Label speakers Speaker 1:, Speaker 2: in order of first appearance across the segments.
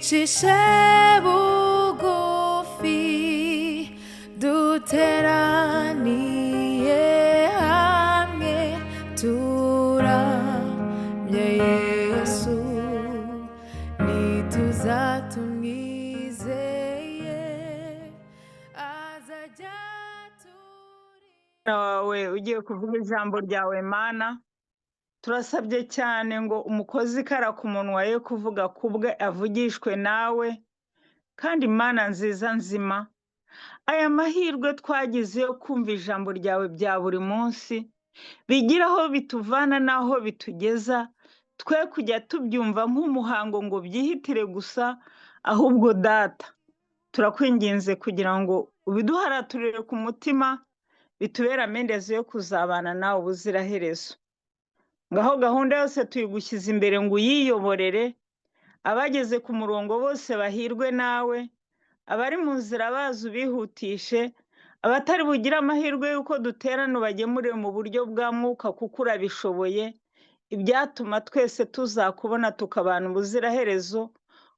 Speaker 1: Twicishe bugufi, duteraniye hamwe, turamye Yesu, nituza tumwizeye azajya turi
Speaker 2: Wawe ugiye kuvuga ijambo ryawe. Mana, turasabye cyane ngo umukozi ikara ku munwa ye kuvuga kubwe, avugishwe nawe. Kandi Mana nziza nzima, aya mahirwe twagize yo kumva ijambo ryawe bya buri munsi bigira aho bituvana n'aho bitugeza, twe kujya tubyumva nk'umuhango ngo byihitire gusa, ahubwo Data, turakwinginze kugira ngo ubiduharaturire ku mutima, bitubere amendezo yo kuzabana nawe ubuziraherezo. Ngaho gahunda yose tuyigushyize imbere ngo uyiyoborere. Abageze ku murongo bose bahirwe nawe, abari mu nzira bazi ubihutishe, abatari bugire amahirwe y'uko duterana ubagemurire mu buryo bwa mwuka, kuko urabishoboye, ibyatuma twese tuzakubona tukabana ubuziraherezo.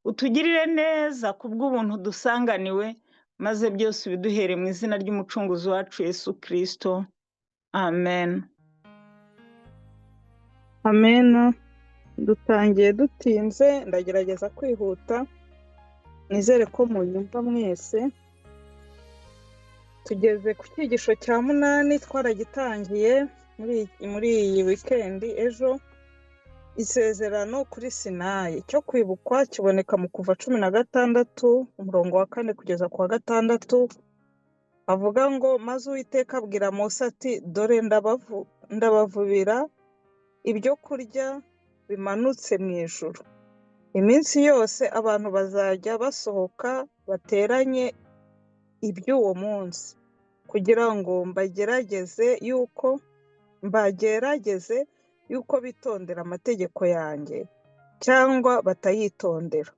Speaker 2: Utugirire neza kubw'ubuntu dusanganiwe, maze byose ubiduhere mu izina ry'Umucunguzi wacu Yesu Kirisito, amen.
Speaker 3: Amena. Dutangiye dutinze, ndagerageza kwihuta. Nizere ko munyumva mwese. Tugeze ku cyigisho cya 8, twaragitangiye muri iyi wikendi ejo. Isezerano kuri Sinayi. Icyo kwibukwa kiboneka mu Kuva 16, umurongo wa 4 kugeza ku wa 6, avuga ngo: "Maze Uwiteka abwira Mose ati: 'Dore ndabavubira ibyo kurya bimanutse mu ijuru. Iminsi yose abantu bazajya basohoka bateranye iby'uwo munsi, kugira ngo mbagerageze yuko bitondera amategeko yanjye cyangwa batayitondera.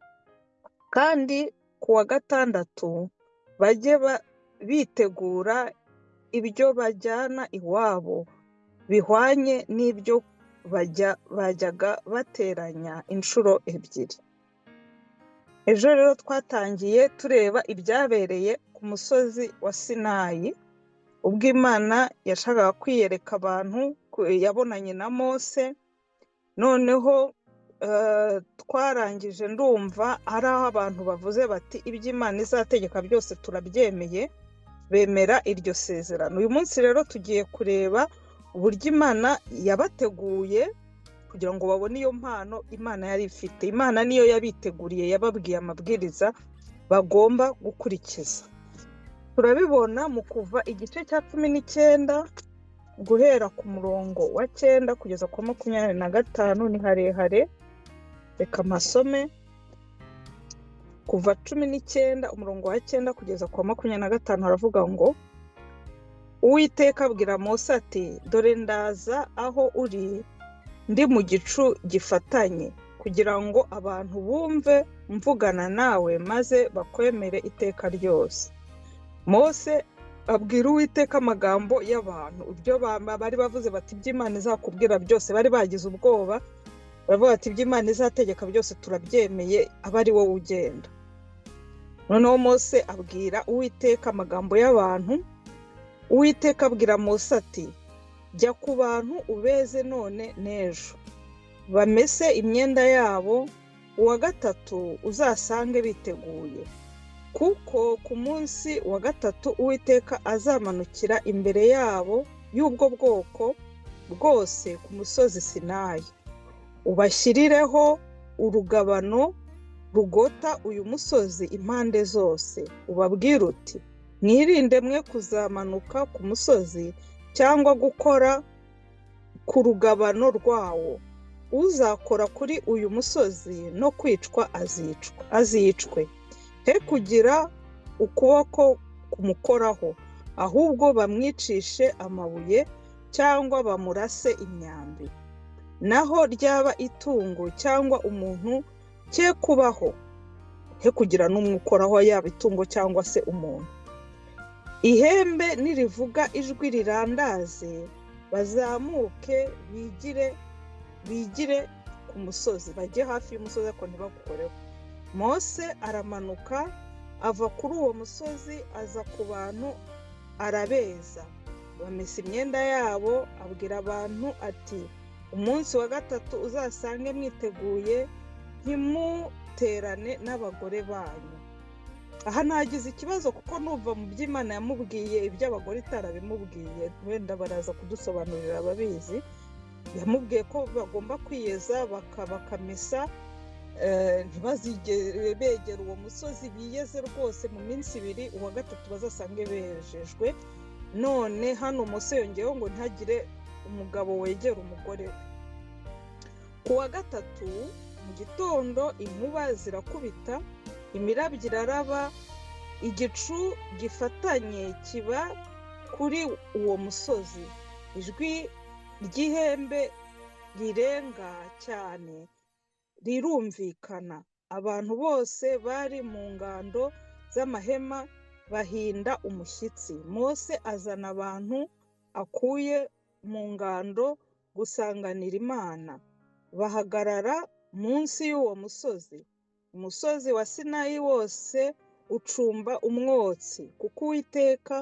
Speaker 3: Kandi ku wa gatandatu bajye bitegura ibyo bajyana iwabo bihwanye n'ibyo bajyaga bateranya inshuro ebyiri.'" Ejo rero twatangiye tureba ibyabereye ku musozi wa Sinayi, ubwo Imana yashakaga kwiyereka abantu, yabonanye na Mose. Noneho twarangije, ndumva hari aho abantu bavuze bati: "Ibyo Imana izategeka byose turabyemeye." Bemera iryo sezerano. Uyu munsi rero tugiye kureba uburyo Imana yabateguye kugira ngo babone iyo mpano Imana yari ifite. Imana niyo yabiteguriye, yababwiye amabwiriza bagomba gukurikiza. Turabibona mu Kuva igice cya 19, guhera ku murongo wa 9 kugeza ku wa 25. Ni harehare, reka mpasome. Kuva 19, umurongo wa 9 kugeza ku wa 25, haravuga ngo: "Uwiteka abwira Mose ati: 'Dore ndaza aho uri ndi mu gicu gifatanye, kugira ngo abantu bumve mvugana nawe, maze bakwemere iteka ryose.' Mose abwira Uwiteka amagambo y'abantu." Ibyo bari bavuze bati: "Ibyo Imana izakubwira byose." Bari bagize ubwoba, baravuga bati: "Ibyo Imana izategeka byose turabyemeye, abe ari wowe ugenda." Noneho Mose abwira Uwiteka amagambo y'abantu. Uwiteka abwira Mose ati: "Jya ku bantu ubeze none n'ejo, bamese imyenda yabo, uwa gatatu uzasange biteguye, kuko ku munsi wa gatatu Uwiteka azamanukira imbere yabo y'ubwo bwoko bwose ku musozi Sinayi. Ubashyirireho urugabano rugota uyu musozi impande zose, ubabwire uti: 'Mwirinde mwe kuzamanuka ku musozi cyangwa gukora ku rugabano rwawo. Uzakora kuri uyu musozi no kwicwa azicwa, azicwe. He kugira ukuboko kumukoraho, ahubwo bamwicishe amabuye cyangwa bamurase imyambi. Naho ryaba itungo cyangwa umuntu, cye kubaho." He kugira n'umwe ukoraho, yaba itungo cyangwa se umuntu. "Ihembe nirivuga ijwi rirandaze, bazamuke bigire ku musozi, bajye hafi y'umusozi ariko ntibagukoreho." Mose aramanuka ava kuri uwo musozi aza ku bantu arabeza, bamesa imyenda yabo. Abwira abantu ati: "Umunsi wa gatatu uzasange mwiteguye, ntimuterane n'abagore banyu." Aha nagize ikibazo kuko numva mu by'Imana yamubwiye iby'abagore itarabimubwiye, wenda baraza kudusobanurira ababizi. Yamubwiye ko bagomba kwiyeza bakamesa, ntibazigere begera uwo musozi, biyeze rwose mu minsi 2, uwa gatatu bazasange bejejwe. None hano Mose yongeyeho ngo ntagire umugabo wegera umugore we. Ku wa gatatu mu gitondo inkuba zirakubita, imirabyo iraraba, igicu gifatanye kiba kuri uwo musozi, ijwi ry'ihembe rirenga cyane rirumvikana. Abantu bose bari mu ngando z'amahema bahinda umushyitsi. Mose azana abantu akuye mu ngando gusanganira Imana, bahagarara munsi y'uwo musozi. Umusozi wa Sinayi wose ucumba umwotsi, kuko Uwiteka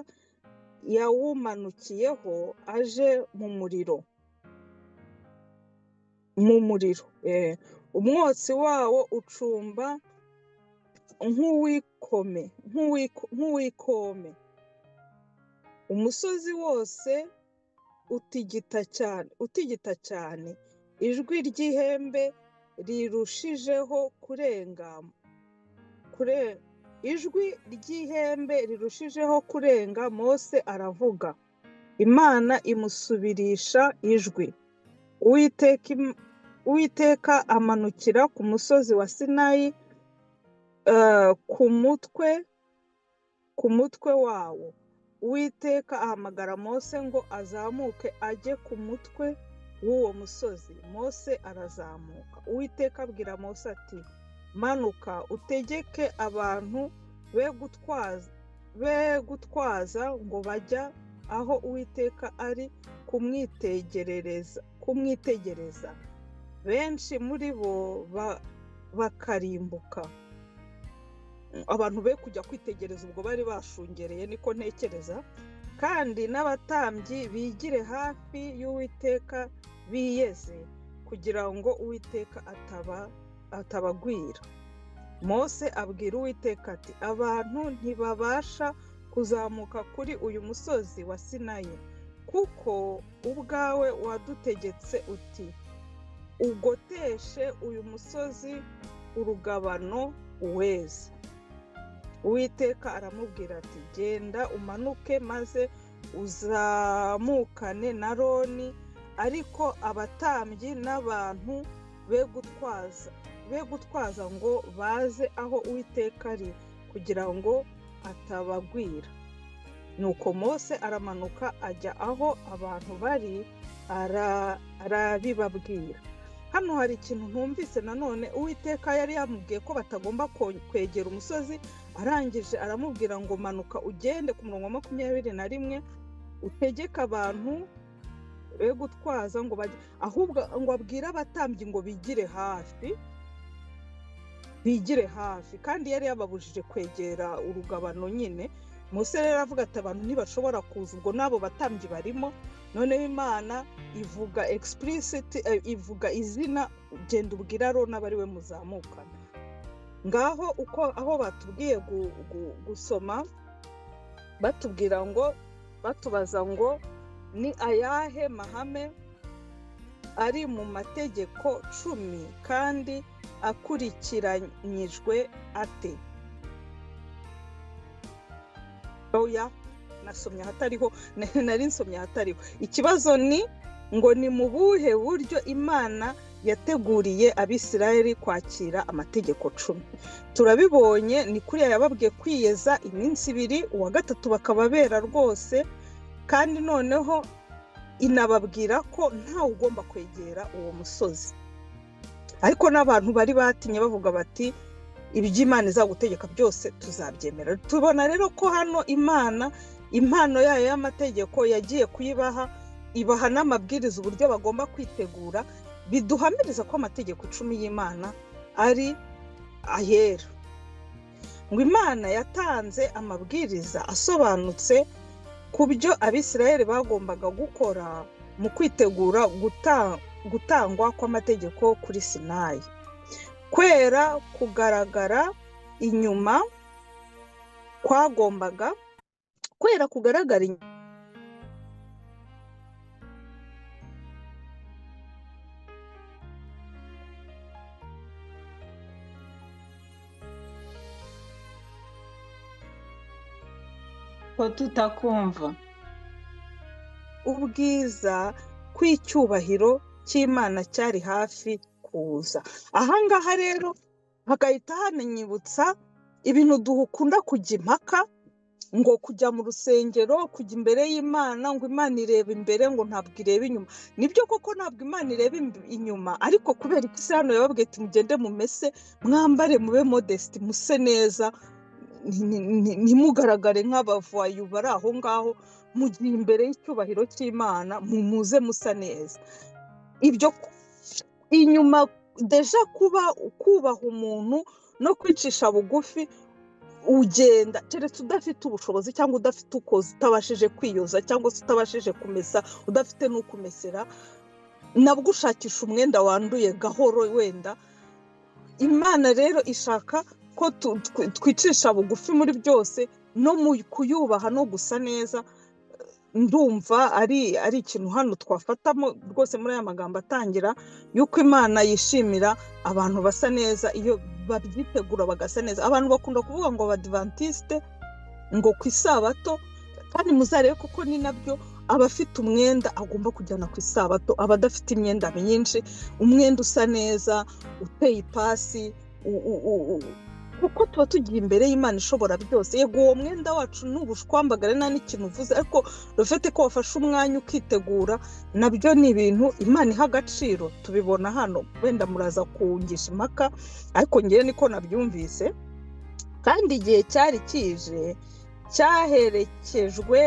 Speaker 3: yawumanukiyeho aje mu muriro. Umwotsi wawo ucumba nk'uw'ikome. Umusozi wose utigita cyane, utigita cyane. Ijwi ry'ihembe rirushijeho kurenga kure, ijwi ry'ihembe rirushijeho kurenga. Mose aravuga, Imana imusubirisha ijwi. Uwiteka amanukira ku musozi wa Sinayi, ku mutwe wawo. Uwiteka ahamagara Mose ngo azamuke ajye ku mutwe w'uwo musozi. Mose arazamuka. Uwiteka abwira Mose ati: "Manuka utegeke abantu be gutwaza ngo bajya aho Uwiteka ari kumwitegereza, benshi muri bo bakarimbuka." Abantu be kujya kwitegereza, ubwo bari bashungereye, niko ntekereza. "Kandi n'abatambyi bigire hafi y'Uwiteka biyeze, kugira ngo Uwiteka atabagwira." Mose abwira Uwiteka ati: "Abantu ntibabasha kuzamuka kuri uyu musozi wa Sinayi, kuko ubwawe wadutegetse uti: 'Ugoteshe uyu musozi urugabano uweze.'" Uwiteka aramubwira ati: "Genda umanuke maze uzamukane na Aroni, ariko abatambyi n'abantu be gutwaza ngo baze aho Uwiteka ari, kugira ngo atabagwira." Nuko Mose aramanuka ajya aho abantu bari, arabibabwira. Hano hari ikintu ntumvise nanone. Uwiteka yari yamubwiye ko batagomba kwegera umusozi, arangije aramubwira ngo: "Manuka ugende," ku murongo wa 21, "utegeke abantu be gutwaza ngo bajye," ahubwo ngo abwire abatambyi ngo bigire hafi, bigire hafi, kandi yari yababujije kwegera urugabano nyine. Mose rero aravuga ati: "Abantu ntibashobora kuza," ubwo n'abo batambyi barimo. Noneho Imana ivuga explicit, ivuga izina: "Genda ubwire Aroni abe ari we muzamukana." Ngaho uko aho batubwiye gusoma, batubwira ngo, batubaza ngo: ni ayahe mahame ari mu mategeko 10 kandi akurikiranyijwe ate? Oya, nasomye ahatariho, nari nsomye ahatariho. Ikibazo ni ngo: ni mu buhe buryo Imana yateguriye Abisirayeli kwakira amategeko 10? Turabibonye, ni kuriya yababwiye kwiyeza iminsi 2, uwa gatatu bakaba bera rwose, kandi noneho inababwira ko ntawe ugomba kwegera uwo musozi. Ariko n'abantu bari batinye, bavuga bati: "Ibyo Imana izagutegeka byose tuzabyemera." Tubona rero ko hano Imana impano yayo y'amategeko yagiye kuyibaha, ibaha n'amabwiriza uburyo bagomba kwitegura, biduhamiriza ko amategeko 10 y'Imana ari ahera. Ngo Imana yatanze amabwiriza asobanutse ku byo Abisirayeli bagombaga gukora mu kwitegura gutangwa kw'amategeko kuri Sinayi. Kwera kugaragara inyuma kwagombaga kwera kugaragara inyuma
Speaker 2: Ko tutakumva.
Speaker 3: Ubwiza kw'icyubahiro cy'Imana cyari hafi kuza. Ahangaha rero hagahita hananyibutsa ibintu dukunda kujya impaka, ngo kujya mu rusengero, kujya imbere y'Imana, ngo Imana ireba imbere, ngo ntabwo ireba inyuma. Nibyo koko ntabwo Imana ireba inyuma, ariko kubera ko isi hano yababwiye ati mugende mumese, mwambare mube modest, muse neza, ntimugaragare nk'abavayu bari aho ngaho, mugiye imbere y'icyubahiro cy'Imana, mumuze musa neza. Ibyo inyuma deja kuba kubaha umuntu no kwicisha bugufi, ugenda keretse udafite ubushobozi cyangwa udafite ukoza, utabashije kwiyoza cyangwa se utabashije kumesa, udafite n'ukumesera, nabwo ushakisha umwenda wanduye gahoro wenda. Imana rero ishaka ko twicisha bugufi muri byose, no mu kuyubaha no gusa neza. Ndumva ari ikintu hano twafatamo rwose muri aya magambo atangira, yuko Imana yishimira abantu basa neza iyo babyitegura bagasa neza. Abantu bakunda kuvuga ngo abadivantiste ngo ku isabato, kandi muzarebe kuko ni nabyo, abafite umwenda agomba kujyana ku isabato, abadafite imyenda myinshi, umwenda usa neza uteye ipasi, kuko tuba tugiye imbere y'Imana ishobora byose. Yego uwo mwenda wacu ni ubushwambagare nta n'ikintu uvuze, ariko rufite ko wafashe umwanya ukitegura, nabyo ni ibintu Imana iha agaciro. Tubibona hano, wenda muraza kungisha impaka, ariko ngewe niko nabyumvise. Kandi igihe cyari kije cyaherekejwe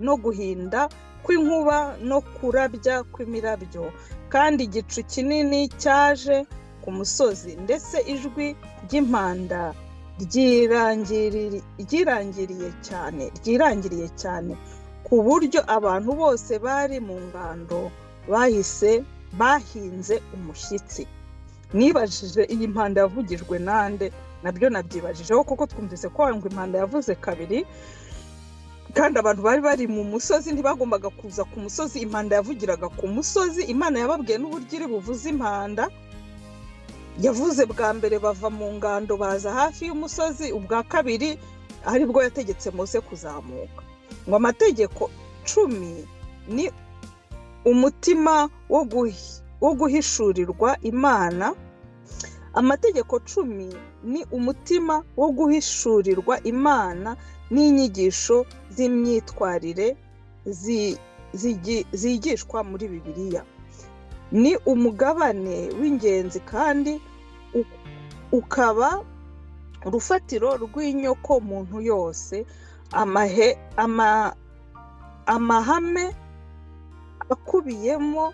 Speaker 3: no guhinda kw'inkuba no kurabya kw'imirabyo, kandi igicu kinini cyaje ku musozi, ndetse ijwi ry'impanda ryirangiriye cyane, ku buryo abantu bose bari mu ngando bahise bahinze umushyitsi. Nibajije iyi mpanda yavugijwe nande, nabyo nabyibajijeho, kuko twumvise ko ngo impanda yavuze kabiri, kandi abantu bari bari mu musozi ntibagombaga kuza ku musozi, impanda yavugiraga ku musozi. Imana yababwiye n'uburyo iri buvuze impanda. Yavuze bwa mbere bava mu ngando baza hafi y'umusozi, ubwa kabiri aribwo yategetse Mose kuzamuka. Ngo amategeko 10 ni umutima wo guhishurirwa Imana. Amategeko 10 ni umutima wo guhishurirwa Imana n'inyigisho z'imyitwarire zigishwa muri Bibiliya. Ni umugabane w'ingenzi kandi ukaba urufatiro rw'inyoko muntu yose. Amahame akubiyemo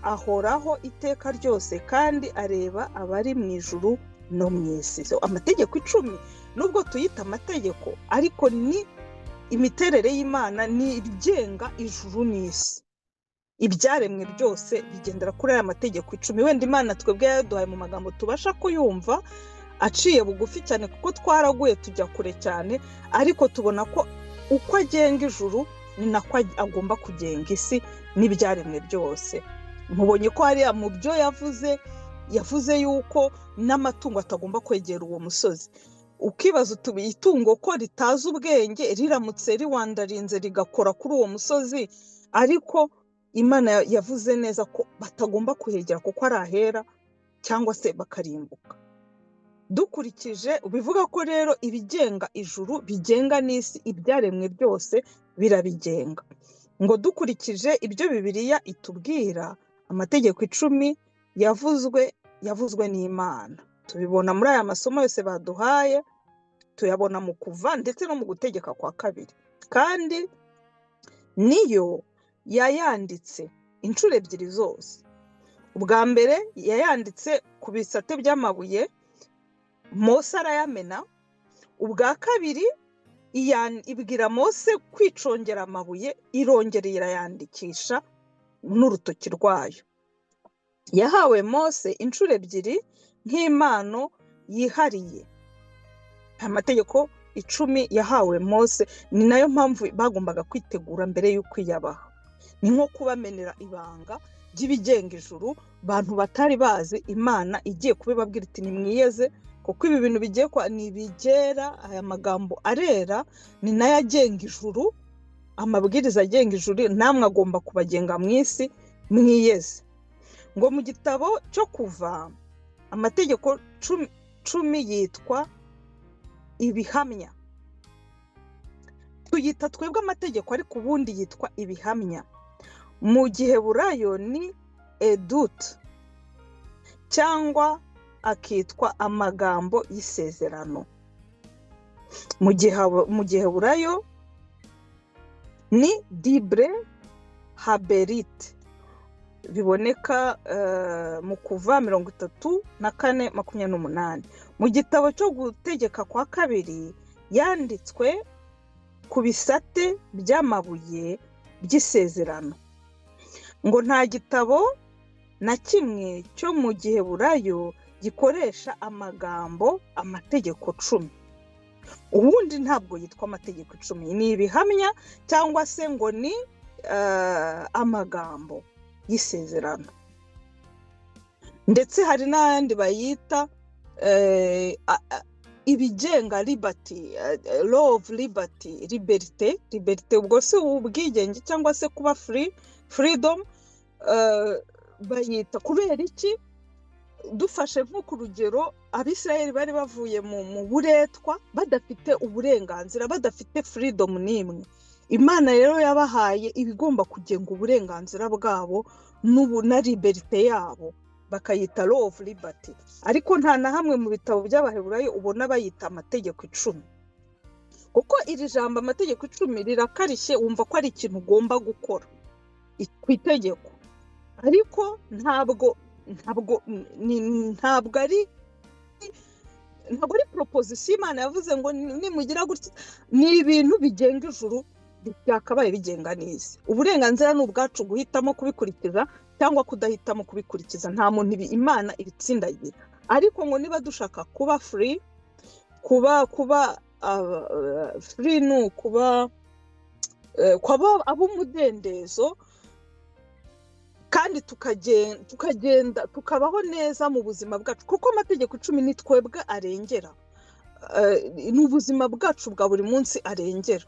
Speaker 3: ahoraho iteka ryose, kandi areba abari mu ijuru no mu isi. So, amategeko 10 nubwo tuyita amategeko, ariko ni imiterere y'Imana, ni ibigenga ijuru n'isi. Ibyaremwe byose bigendera kuri aya mategeko 10. Wenda Imana twebwe yaduhaye mu magambo tubasha kuyumva aciye bugufi cyane, kuko twaraguye tujya kure cyane, ariko tubona ko uko agenga ijuru ni nako agomba kugenga isi n'ibyaremwe byose. Mubonye ko hariya mu byo yavuze yuko n'amatungo atagomba kwegera uwo musozi. Ukibaza uti itungo ko ritazi ubwenge riramutse riwandarinze rigakora kuri uwo musozi, ariko Imana yavuze neza ko batagomba kuhegera kuko ari ahera, cyangwa se bakarimbuka. Dukurikije bivuga ko rero ibigenga ijuru bigenga n'isi, ibyaremwe byose birabigenga. Ngo dukurikije ibyo Bibiliya itubwira, amategeko 10 yavuzwe n'Imana. Tubibona muri aya masomo yose baduhaye, tuyabona mu kuva ndetse no mu gutegeka kwa kabiri. Kandi niyo yayanditse inshuro 2 zose. Ubwa mbere yayanditse ku bisate by'amabuye Mose arayamena. Ubwa kabiri ibwira Mose kwicongera amabuye, irongera irayandikisha n'urutoki rwayo. Yahawe Mose inshuro ebyiri nk'impano yihariye. Amategeko 10 yahawe Mose, ni nayo mpamvu bagombaga kwitegura mbere y'uko iyabaha. Ni nko kubamenera ibanga ry'ibigenga ijuru, bantu batari bazi. Imana igiye kubibabwira iti nimwiyeze, kuko ibi bintu bigiye kwa ni ibigera. Aya magambo arera, ni nayo agenga ijuru, amabwiriza agenga ijuru namwe agomba kubagenga mu isi, mwiyeze. Ngo mu gitabo cyo Kuva amategeko 10 yitwa ibihamya. Tuyita twebwe amategeko, ariko ubundi yitwa ibihamya. Mu Giheburayo ni edut, cyangwa akitwa amagambo y'isezerano. Mu Giheburayo ni dibre haberit, biboneka mu Kuva 34:28. Mu gitabo cyo Gutegeka kwa Kabiri yanditswe ku bisate by'amabuye by'isezerano. Ngo nta gitabo na kimwe cyo mu Giheburayo gikoresha amagambo amategeko 10. Ubundi ntabwo yitwa amategeko 10, ni ibihamya cyangwa se ngo ni amagambo y'isezerano. Ndetse hari n'ayandi bayita ibigenga liberty, law of liberty, liberté. Liberté ubwo si ubwigenge cyangwa se kuba free, freedom, bayita kubera iki? Dufashe nko ku rugero, Abisirayeli bari bavuye mu buretwa, badafite uburenganzira, badafite freedom n'imwe. Imana rero yabahaye ibigomba kugenga uburenganzira bwabo n'ubu na liberté yabo, bakayita law of liberty. Ariko nta na hamwe mu bitabo by'Abaheburayo ubona bayita amategeko 10, kuko iri jambo amategeko 10 rirakarishye, wumva ko ari ikintu ugomba gukora ku itegeko. Ariko ntabwo ari proposition Imana yavuze ngo nimugira gutya. Ni ibintu bigenga ijuru, byakabaye bigenga n'isi. Uburenganzira ni ubwacu guhitamo kubikurikiza cyangwa kudahitamo kubikurikiza. Nta muntu ibi Imana ibitsindagira. Ariko ngo niba dushaka kuba free, kuba free, ni ukuba kuba ab'umudendezo, kandi tukagenda tukabaho neza mu buzima bwacu, kuko amategeko 10 ni twebwe arengera. Ni ubuzima bwacu bwa buri munsi arengera.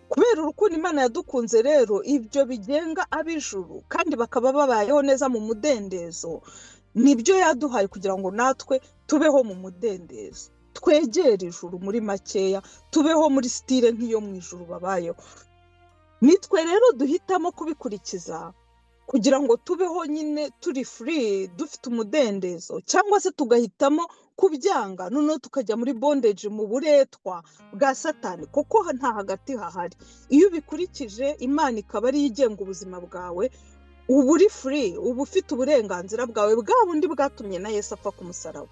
Speaker 3: Kubera urukundo Imana yadukunze rero, ibyo bigenga ab'ijuru kandi bakaba babayeho neza mu mudendezo, nibyo yaduhaye kugira ngo natwe tubeho mu mudendezo, twegere ijuru. Muri makeya, tubeho muri style nk'iyo mu ijuru babayeho. Nitwe rero duhitamo kubikurikiza kugira ngo tubeho nyine turi free, dufite umudendezo, cyangwa se tugahitamo kubyanga, noneho tukajya muri bondage, mu buretwa bwa Satani, kuko nta hagati hahari. Iyo ubikurikije, Imana ikaba ariyo igenga ubuzima bwawe, uba uri free, uba ufite uburenganzira bwawe bwa bundi bwatumye na Yesu apfa ku musaraba.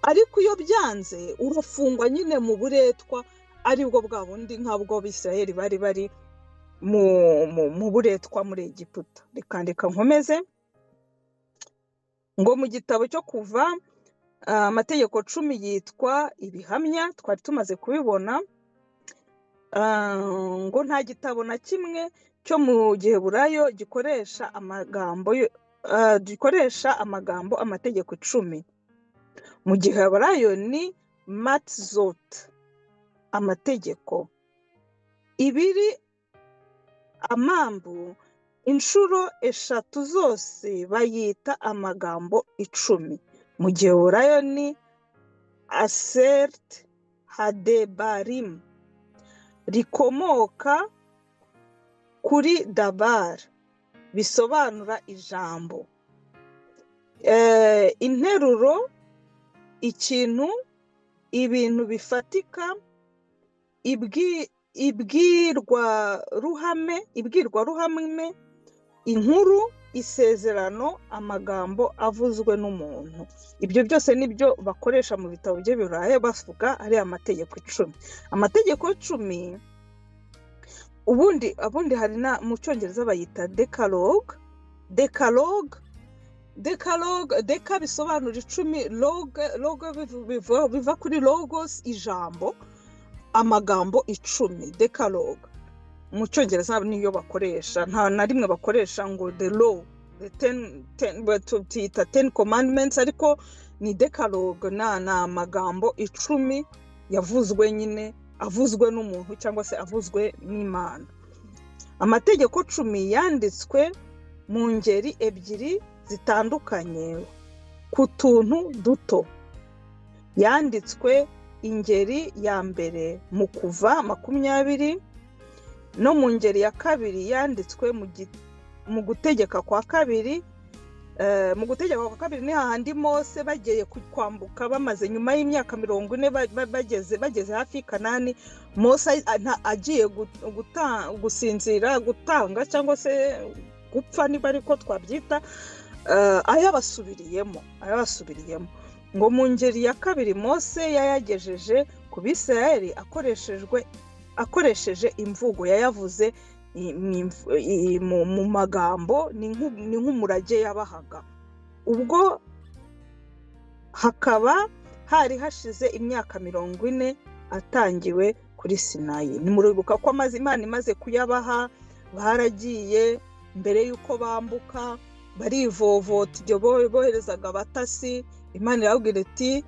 Speaker 3: Ariko iyo byanze, urafungwa nyine mu buretwa, aribwo bwa bundi nk'abwo Abisirayeli bari mu buretwa muri Egiputa. Reka nkomeze. Ngo mu gitabo cyo Kuva amategeko 10 yitwa ibihamya, twari tumaze kubibona. Ngo nta gitabo na kimwe cyo mu Giheburayo gikoresha amagambo amategeko 10. Mu Giheburayo ni matzot, amategeko. Ibiri amambu, inshuro eshatu zose bayita amagambo 10. Mu Giheburayo ni asert hadebarim, rikomoka kuri dabar, bisobanura ijambo, interuro, ikintu, ibintu bifatika, ibwirwaruhame, inkuru. Isezerano, amagambo avuzwe n'umuntu. Ibyo byose nibyo bakoresha mu bitabo by'Iburayi bavuga ari amategeko 10. Amategeko 10 ubundi hari na mu Cyongereza bayita Decalogue. Decalogue, Decalogue, deca bisobanura 10, logue biva kuri logos, ijambo, amagambo 10. Decalogue mu Cyongereza niyo bakoresha, nta na rimwe bakoresha ngo the law, the ten, ten, tuyita Ten Commandments, ariko ni Decalogue, ni amagambo 10 yavuzwe nyine, avuzwe n'umuntu cyangwa se avuzwe n'Imana. Amategeko 10 yanditswe mu ngeri ebyiri zitandukanye ku tuntu duto. Yanditswe ingeri ya mbere mu Kuva 20, no mu ngeri ya kabiri yanditswe mu Gutegeka kwa Kabiri. Mu Gutegeka kwa Kabiri ni hahandi Mose bagiye kwambuka, bamaze nyuma y'imyaka 40 bageze hafi y'i Kanani, Mose agiye gusinzira, gutanga cyangwa se gupfa niba ariko twabyita, ayabasubiriyemo. Ngo mu ngeri ya kabiri Mose yayagejeje ku Bisirayeli akoresheje imvugo, yayavuze mu magambo, ni nk'umurage yabahaga. Ubwo hakaba hari hashize imyaka 40 atangiwe kuri Sinayi. Nimuribuka ko amaze Imana imaze kuyabaha, baragiye mbere y'uko bambuka barivovota. Ibyo boherezaga abatasi, Imana irababwira iti: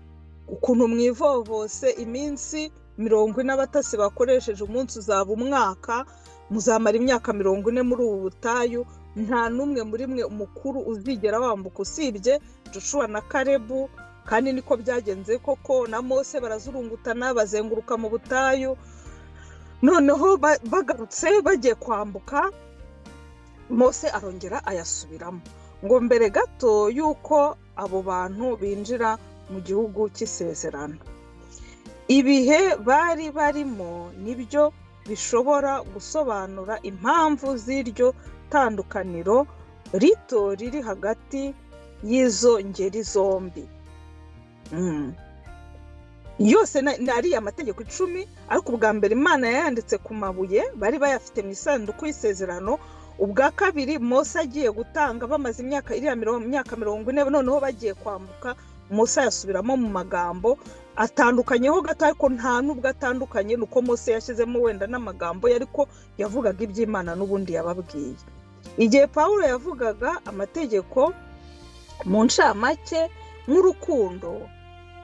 Speaker 3: "Ukuntu mwivovose, iminsi 40 abatasi bakoresheje, umunsi uzaba umwaka, muzamara imyaka 40 muri ubu butayu, nta n'umwe muri mwe umukuru uzigera wambuka usibye Joshua na Karebu." Kandi niko byagenze koko, na Mose barazurungutana, bazenguruka mu butayu. Noneho bagarutse bagiye kwambuka, Mose arongera ayasubiramo. Ngo mbere gato y'uko abo bantu binjira mu gihugu cy'isezerano, ibihe bari barimo nibyo bishobora gusobanura impamvu z'iryo tandukaniro rito riri hagati y'izo ngeri zombi. Yose ni ariya mategeko 10, ariko ubwa mbere Imana yayanditse ku mabuye, bari bayafite mu isanduku y'isezerano. Ubwa kabiri Mose agiye gutanga, bamaze imyaka iriya myaka 40, noneho bagiye kwambuka, Mose ayasubiramo mu magambo atandukanyeho gato, ariko nta n'ubwo atandukanye, ni uko Mose yashyizemo wenda n'amagambo ye, ariko yavugaga iby'Imana n'ubundi yababwiye. Igihe Pawulo yavugaga amategeko mu ncamake nk'urukundo,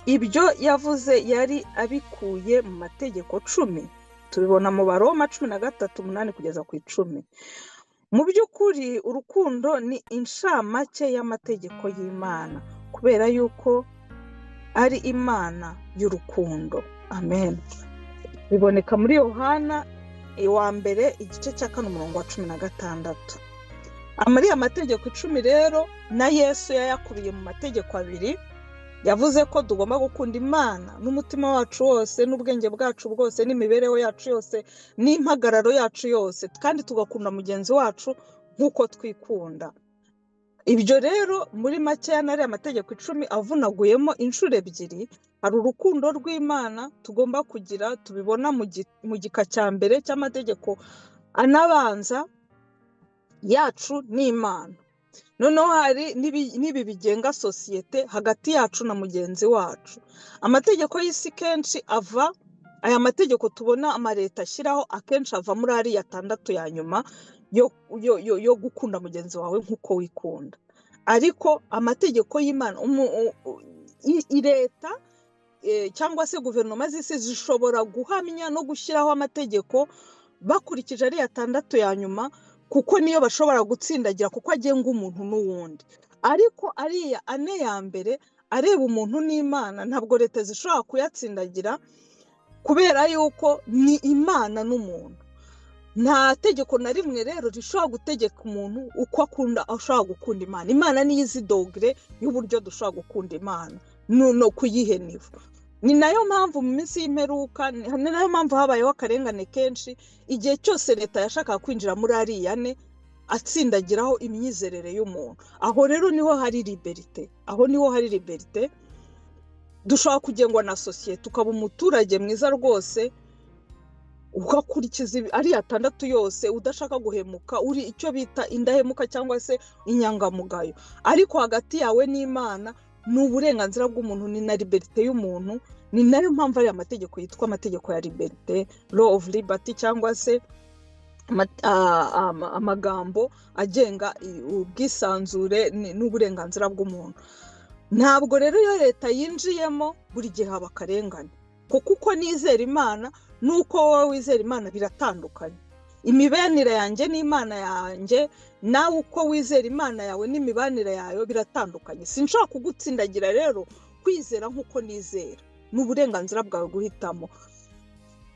Speaker 3: ibyo yavuze yari abikuye mu mategeko 10. Tubibona mu Baroma 13:8 kugeza ku 10. Mu by'ukuri urukundo ni inshamake y'amategeko y'Imana, kubera yuko ari Imana y'urukundo. Amen. Biboneka muri Yohana wa mbere igice cya 4 umurongo wa 16. Muri amategeko 10 rero na Yesu yayakubiye mu mategeko abiri. Yavuze ko tugomba gukunda Imana n'umutima wacu wose, n'ubwenge bwacu bwose, n'imibereho yacu yose, n'impagararo yacu yose, kandi tugakunda mugenzi wacu nk'uko twikunda. Ibyo rero muri makeya n'ariya amategeko 10 avunaguyemo inshuro ebyiri. Hari urukundo rw'Imana tugomba kugira, tubibona mu gika cya mbere cy'amategeko anabanza yacu n'Imana. Noneho hari n'ibi bigenga sosiyete hagati yacu na mugenzi wacu. Amategeko y'isi kenshi ava, aya mategeko tubona amaleta ashyiraho akenshi ava muri ariya atandatu ya nyuma yo gukunda mugenzi wawe nk'uko wikunda. Ariko amategeko y'Imana, leta cyangwa se guverinoma z'isi zishobora guhamya no gushyiraho amategeko bakurikije ariya atandatu ya nyuma, kuko niyo bashobora gutsindagira, kuko agenga umuntu n'uwundi. Ariko ariya ane ya mbere areba umuntu n'Imana, ntabwo leta zishobora kuyatsindagira, kubera yuko ni Imana n'umuntu. Nta tegeko na rimwe rero rishobora gutegeka umuntu uko akunda, ashobora gukunda Imana. Imana niyo izi degré y'uburyo dushobora gukunda Imana no kuyihe niveau. Ni nayo mpamvu mu minsi y'imperuka, ni nayo mpamvu habayeho akarengane kenshi. Igihe cyose leta yashakaga kwinjira muri ariya ane, atsindagiraho imyizerere y'umuntu. Aho rero niho hari liberté, aho niho hari liberté. Dushobora kugengwa na sosiyete, ukaba umuturage mwiza rwose, ugakurikiza ari atandatu yose, udashaka guhemuka, uri icyo bita indahemuka cyangwa se inyangamugayo. Ariko hagati yawe n'Imana ni uburenganzira bw'umuntu, ni na liberté y'umuntu. Ni nayo mpamvu ari amategeko yitwa amategeko ya liberté, law of liberty, cyangwa se amagambo agenga ubwisanzure n'uburenganzira bw'umuntu. Ntabwo rero iyo leta yinjiyemo buri gihe haba akarengane, kuko uko nizera Imana n'uko wowe wizera Imana biratandukanye. Imibanire yanjye n'Imana yanjye, nawe uko wizera Imana yawe n'imibanire yayo biratandukanye. Sinshobora kugutsindagira rero kwizera nk'uko nizera, ni uburenganzira bwawe guhitamo.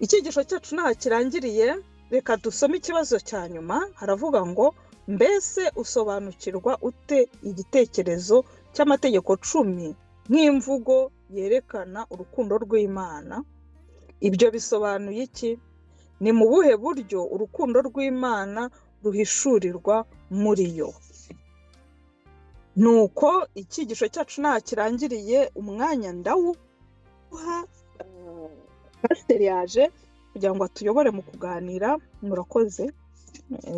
Speaker 3: Icyigisho cyacu ntaho kirangiriye, reka dusome ikibazo cya nyuma. Haravuga ngo mbese usobanukirwa ute igitekerezo cy'amategeko 10 nk'imvugo yerekana urukundo rw'Imana? Ibyo bisobanuye iki? Ni mu buhe buryo urukundo rw'Imana ruhishurirwa muri yo? Nuko icyigisho cyacu ntaho kirangiriye, umwanya ndawuha pasiteri yaje kugira ngo atuyobore mu kuganira. Murakoze,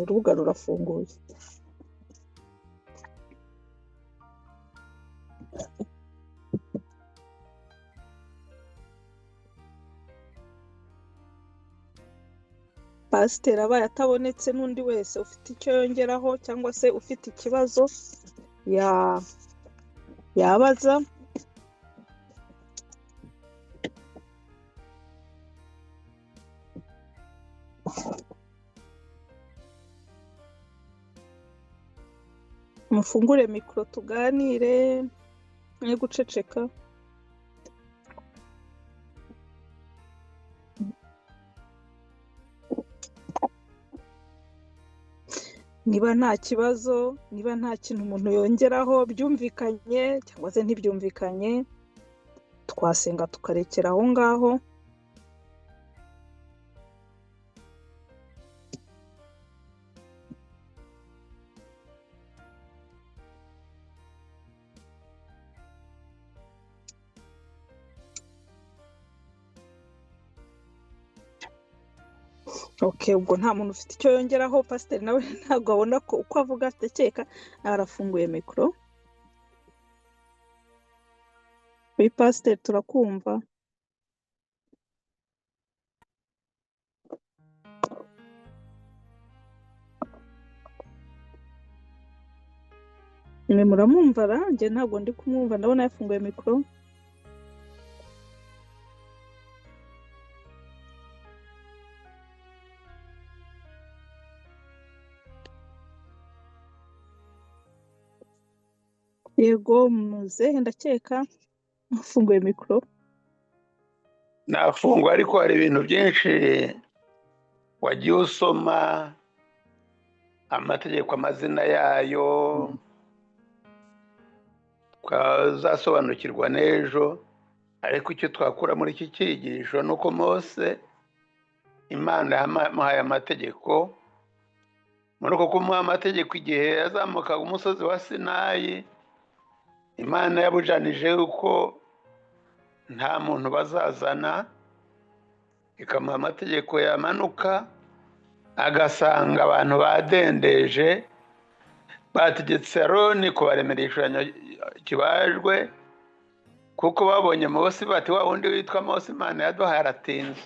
Speaker 3: urubuga rurafunguye. Pasiteri abaye atabonetse, n'undi wese ufite icyo yongeraho cyangwa se ufite ikibazo yabaza. Mufungure mikoro tuganire, mwe guceceka. Niba nta kibazo, niba nta kintu umuntu yongeraho, byumvikanye cyangwa se ntibyumvikanye, twasenga tukarekera aho ngaho. Okay, ubwo nta muntu ufite icyo yongeraho. Pasiteri nawe ntabwo abona ko uko avuga, atekeka arafunguye mikoro. Wi pasiteri, turakumva. Mwe muramwumva ra? Njye ntabwo ndi kumwumva, ndabona yafunguye mikoro. Yego muzehe, ndakeka afunguye mikoro.
Speaker 4: Nafungwa, ariko hari ibintu byinshi wagiye usoma, amategeko, amazina yayo, twazasobanukirwa n'ejo. Ariko icyo twakura muri iki cyigisho ni uko Mose Imana yamuhaye amategeko. Muri uko kumuha amategeko, igihe yazamukaga umusozi wa Sinayi, Imana yabujanije yuko nta muntu bazazana, ikamuha amategeko. Yamanuka agasanga abantu badendeje, bategetse Aroni kubaremera igishushanyo kibajwe, kuko babonye Mose bati wa wundi witwa Mose Imana yaduhaye aratinze.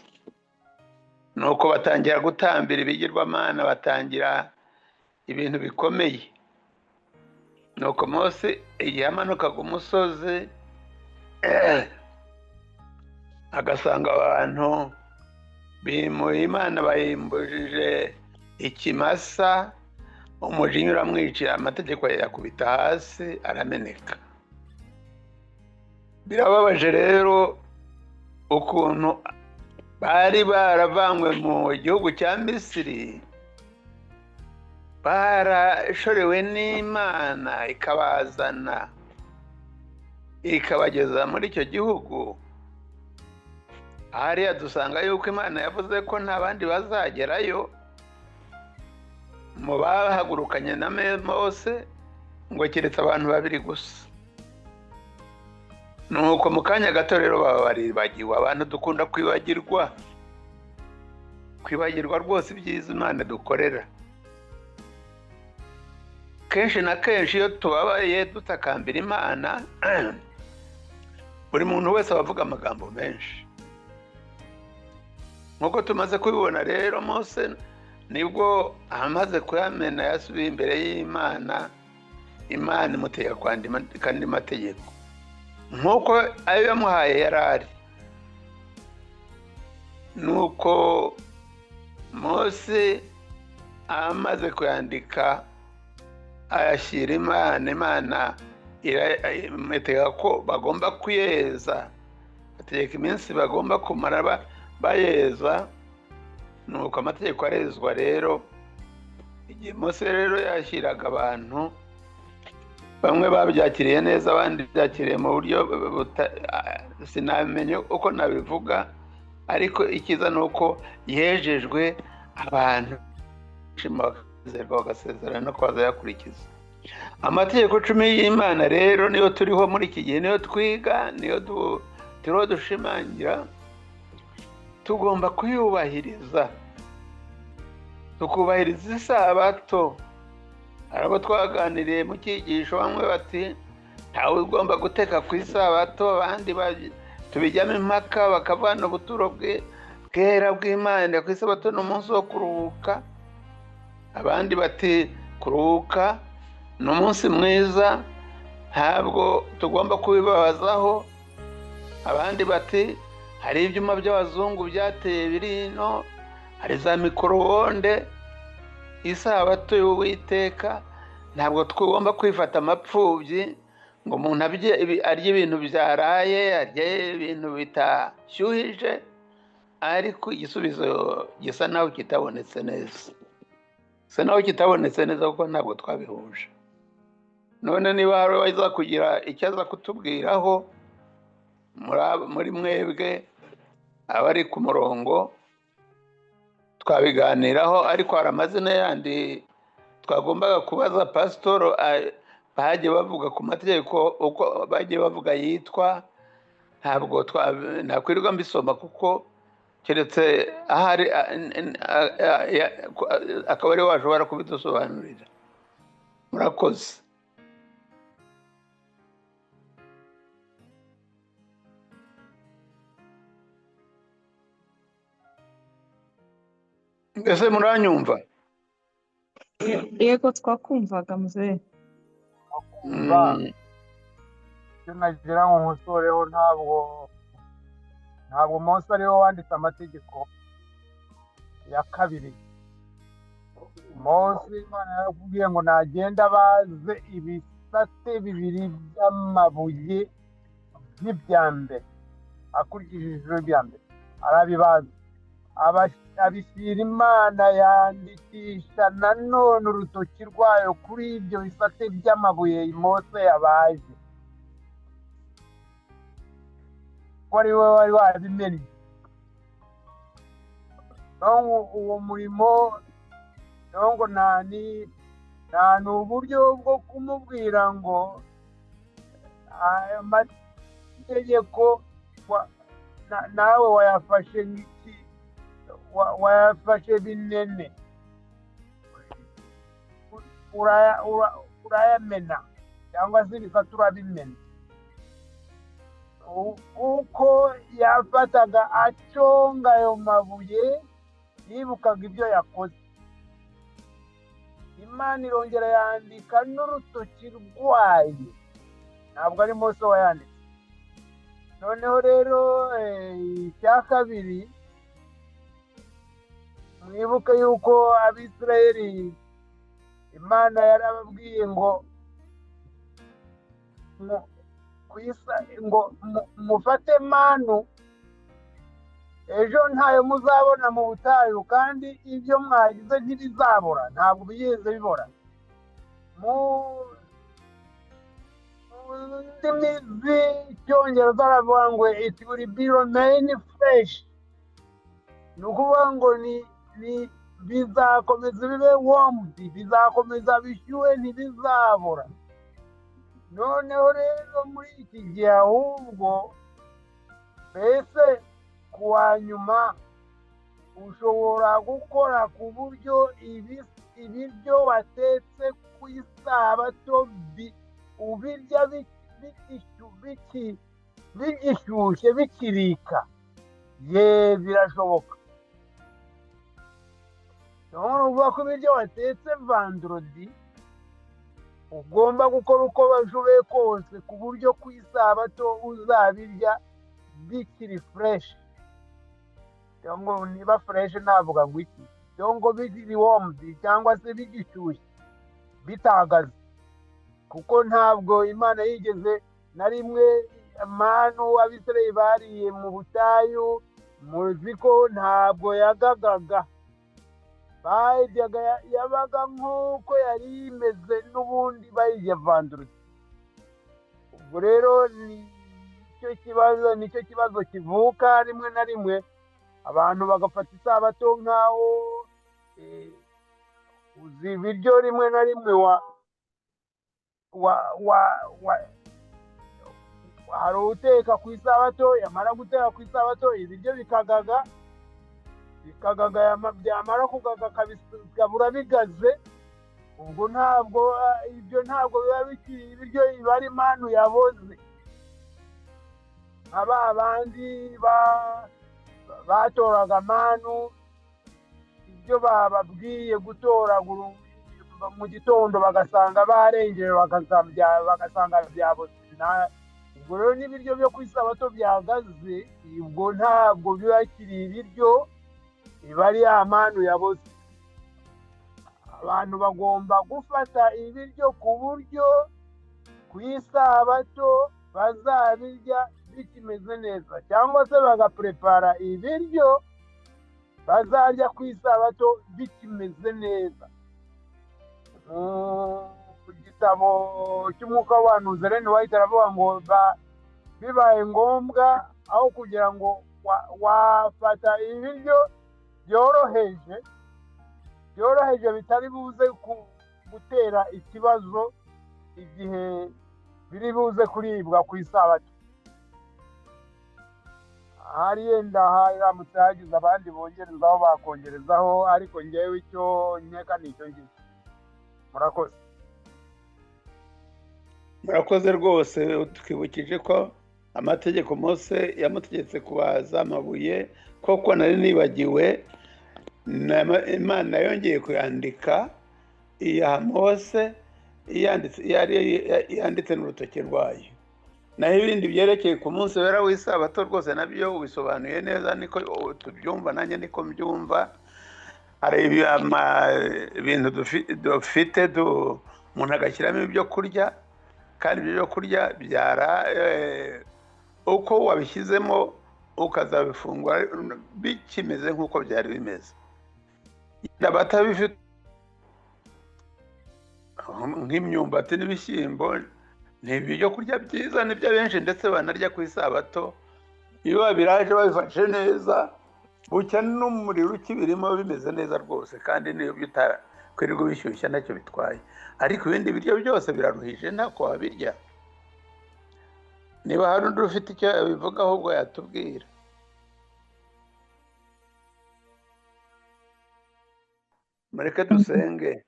Speaker 4: Nuko batangira gutambira ibigirwamana, batangira ibintu bikomeye. Nuko Mose igihe amanukaga umusozi agasanga abantu bimuye Imana bayimbujije ikimasa, umujinya uramwicira, amategeko yayakubita hasi arameneka. Birababaje rero ukuntu bari baravanywe mu gihugu cya Misiri, barashorewe n'Imana ikabazana ikabageza muri icyo gihugu. Hariya dusanga yuko Imana yavuze ko nta bandi bazagerayo, Mu bahagurukanye na Mose ngo keretse abantu babiri gusa. Nuko mu kanya gato rero baba baribagiwe. Abantu dukunda kwibagirwa, kwibagirwa rwose ibyiza Imana dukorera. Kenshi na kenshi iyo tubabaye dutakambira Imana, buri muntu wese aba avuga amagambo menshi. Nk'uko tumaze kubibona rero, Mose nibwo amaze kuyamena yasubiye imbere y'Imana, Imana imutegeka kwandika andi mategeko nk'uko ayo yamuhaye yari ari. Nuko Mose amaze kuyandika ayashyira Imana, Imana imutegeka ko bagomba kuyeza, ategeka iminsi bagomba kumara bayeza. Nuko amategeko arezwa rero. Igihe Mose rero yashyiraga abantu, bamwe babyakiriye neza, abandi byakiriye mu buryo sinamenye uko nabivuga, ariko icyiza ni uko yejejwe, abantu bakazerwa bagasezerana no bazayakurikiza. Amategeko 10 y'Imana rero niyo turiho muri iki gihe, niyo twiga, niyo turiho dushimangira. Tugomba kuyubahiriza, tukubahiriza isabato. Hari abo twaganiriye mu cyigisho, bamwe bati ntawe ugomba guteka ku isabato, abandi tubijyamo impaka bakavana ubuturo bwera bw'Imana ku isabato ni umunsi wo kuruhuka. Abandi bati kuruhuka ni umunsi mwiza, ntabwo tugomba kubibabazaho. Abandi bati hari ibyuma by'abazungu byateye biri ino, hari za mikorowonde. Isabato y'Uwiteka ntabwo tugomba kwifata amapfubyi ngo umuntu arye ibintu byaraye, arye ibintu bitashyuhije, ariko igisubizo gisa naho kitabonetse neza, gisa naho kitabonetse neza kuko ntabwo twabihuje. None niba hari uwaza kugira icyo aza kutubwiraho muri mwebwe abari ku murongo, twabiganiraho. Ariko hari amazina yandi twagombaga kubaza pasitoro, bagiye bavuga ku mategeko uko bagiye bavuga yitwa, ntabwo nakwirirwa mbisoma kuko keretse ahari akaba ari washobora kubidusobanurira. Murakoze. Ese muranyumva?
Speaker 3: Yego, twakumvaga muzehe.
Speaker 5: Icyo nagira ngo nkosoreho, ntabwo Mose ariwe wanditse amategeko ya kabiri. Mose Imana yarakubwiye ngo nagenda baze ibisate bibiri by'amabuye by'ibya mbere, akurikije ijuru rya mbere arabibaza, abishyira Imana, yandikisha nanone urutoki rwayo kuri ibyo bisate by'amabuye Mose yabaje, ko ari we wari wabimennye. Uwo murimo ngo nta n'uburyo bwo kumubwira ngo ayo mategeko nawe wayafashe nk'iki, wayafashe binene, urayamena cyangwa se ibisate urabimena. Uko yafataga aconga ayo mabuye, yibukaga ibyo yakoze. Imana irongera yandika n'urutoki rwayo, ntabwo ari Mose wayanditse. Noneho rero icya kabiri, mwibuke yuko Abisirayeli Imana yarababwiye ngo ngo mufate manu, ejo ntayo muzabona mu butayu, kandi ibyo mwagize ntibizabora, ntabwo bigeze bibora. Mu ndimi z'icyongereza baravuga ngo it will be remain fresh, ni ukuvuga ngo ni Bizakomeza bibe warmed, bizakomeza bishyuhe, ntibizabora. Noneho rero muri iki gihe ahubwo mbese ku wa nyuma ushobora gukora ku buryo ibiryo watetse ku isabato ubirya bigishyushye, bikirika. Ye, birashoboka. Ni ukuvuga ko ibiryo watetse vendredi ugomba gukora uko bashoboye kose ku buryo ku isabato uzabirya bikiri fresh. Cyangwa niba fresh navuga ngo iki, cyangwa bikiri warmed cyangwa se bigishyushye, bitagaze, kuko ntabwo Imana yigeze na rimwe manu Abisirayeli bariye mu butayu, muzi ko ntabwo yagagaga, bayiryaga yabaga nk'uko yari imeze n'ubundi bayirya vendredi. Ubwo rero nicyo kibazo kivuka rimwe na rimwe, abantu bagafata isabato nk'aho uzi ibiryo rimwe na rimwe wa wa wa wa hari uteka ku isabato, yamara guteka ku isabato ibiryo bikagaga, byamara kugaga akabigabura bigaze. Ubwo ntabwo ibyo ntabwo biba bikiri ibiryo, biba ari manu yaboze, nka ba bandi batoraga manu, ibyo bababwiye gutoragura mu gitondo bagasanga barengewe, bagasanga byaboze. Ubwo rero n'ibiryo byo ku isabato byagaze, ubwo ntabwo biba bikiri ibiryo, iba ari ya manu yaboze. Abantu bagomba gufata ibiryo ku buryo ku isabato bazabirya bikimeze neza, cyangwa se bagaprepara ibiryo bazarya ku isabato bikimeze neza. Mu gitabo cy'umwuka w'abahanuzi Ellen White aravuga ngo bibaye ngombwa aho kugira ngo wafata ibiryo byoroheje bitari buze gutera ikibazo igihe biri buze kuribwa ku isabato. Ahari yenda haramutse hagize abandi bongerezaho bakongerezaho, ariko ngewe icyo nkeka ni icyo ngicyo. Murakoze.
Speaker 4: Murakoze rwose, twibukije ko amategeko Mose yamutegetse kubaza amabuye, koko nari nibagiwe. Imana yongeye kuyandika iyaha Mose, yanditse n'urutoki rwayo. Naho ibindi byerekeye ku munsi wera w'isabato rwose nabyo ubisobanuye neza, niko tubyumva, nanjye niko mbyumva. Hari ibintu dufite umuntu agashyiramo ibyo kurya, kandi ibyo byo kurya byara uko wabishyizemo ukazabifungura bikimeze nk'uko byari bimeze. Abatabifite nk'imyumbati n'ibishyimbo ni ibyo kurya byiza, nibyo abenshi ndetse banarya ku isabato. Iyo babiraje babifashe neza, bucya n'umuriro ukibirimo bimeze neza rwose, kandi niyo utakwirirwa ubishyushya ntacyo bitwaye. Ariko ibindi biryo byose biraruhije, ntako wabirya. Niba hari undi ufite icyo yabivugaho ubwo yatubwira. Mureke dusenge.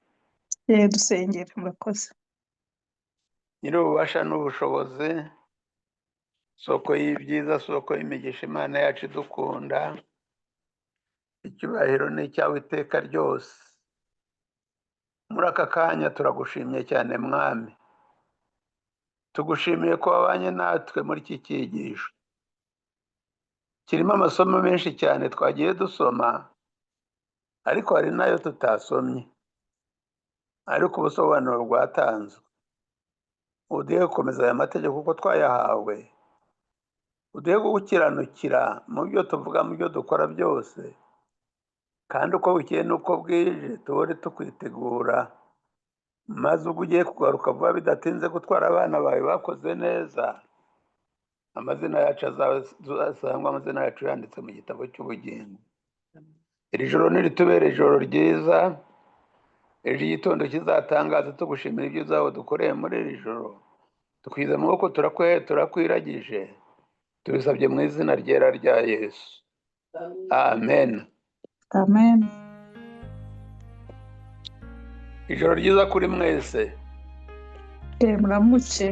Speaker 3: Dusengere, murakoze.
Speaker 4: Nyir'ububasha n'ubushobozi, soko y'ibyiza, soko y'imigisha, Imana yacu idukunda, icyubahiro ni icyawe iteka ryose. Muri aka kanya turagushimye cyane Mwami, tugushimiye ko wabanye natwe muri iki cyigisho kirimo amasomo menshi cyane twagiye dusoma, ariko hari n'ayo tutasomye, ariko ubusobanuro bwatanzwe. Uduhe gukomeza aya mategeko kuko twayahawe, uduhe gukiranukira mu byo tuvuga, mu byo dukora byose, kandi uko bukeye n'uko bwije tubone tukwitegura, maze ubwo ugiye kugaruka vuba bidatinze gutwara abana bawe bakoze neza, amazina yacu azasangwa amazina yacu yanditse mu gitabo cy'ubugingo. Iri joro niritubere ijoro ryiza, ejo igitondo kizatangaza tugushimira ibyo uzaba dukoreye muri iri joro. Tukwize amaboko, turakwiragije, tubisabye mu izina ryera rya Yesu, amen.
Speaker 3: Amen.
Speaker 4: Ijoro ryiza kuri mwese.
Speaker 3: Muramuke.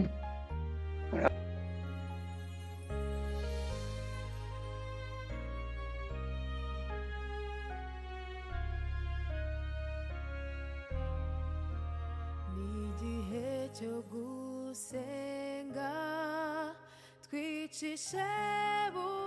Speaker 1: Ni igihe cyo gusenga, twicishe bugufi.